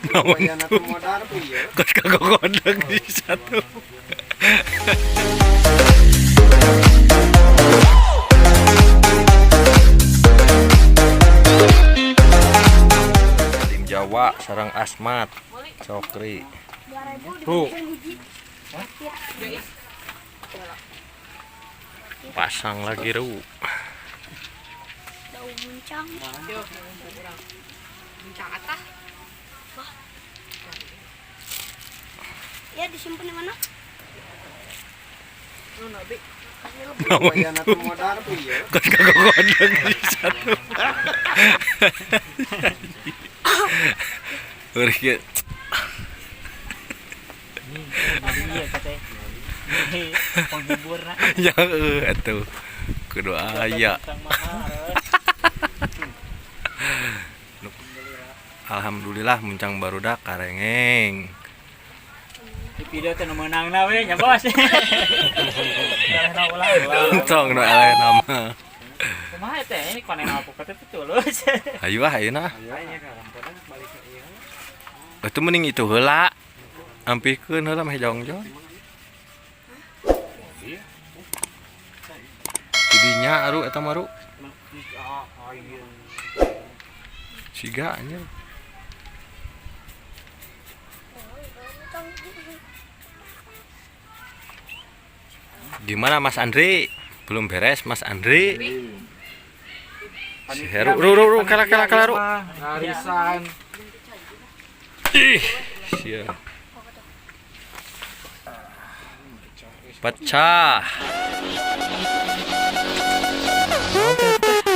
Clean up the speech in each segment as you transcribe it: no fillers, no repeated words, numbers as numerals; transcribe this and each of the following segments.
Naon tuh? Kos kagogodeg di satu. Tim Jawa sareng Asmat Cokri. Tuh. Pasang lagi ru. Daun muncang. Muncang atah. Ya disimpan di mana? Nu nabi. Naon tuh? Kos kagogodeg di satu. Urih ge. Iya katanya. Penghibur na. Ya eueuh atuh. Kudu aya. Alhamdulillah muncang barudak karengeng. Di video teh nu meunangna we nya bos. Elehna ulah. Tong nu eleh nama. Kumaha teh ini koneng alpukat teh tulus. Hayu ah ayeuna. Itu mending itu heula. Ampihkeun heula meh jongjon. Tidinya aru eta mah ru. Siga anjir. Gimana Mas Andri? Belum beres Mas Andri? Si Heru, ru ru ru, kala kala kala ru. Arisan. Ih, sia. Pecah.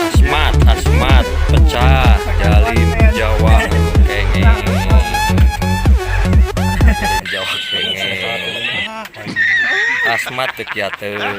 Asmat, asmat, pecah. Jalim Jawa kengeng. Jalim Jawa kengeng. Asmat teu kiateun.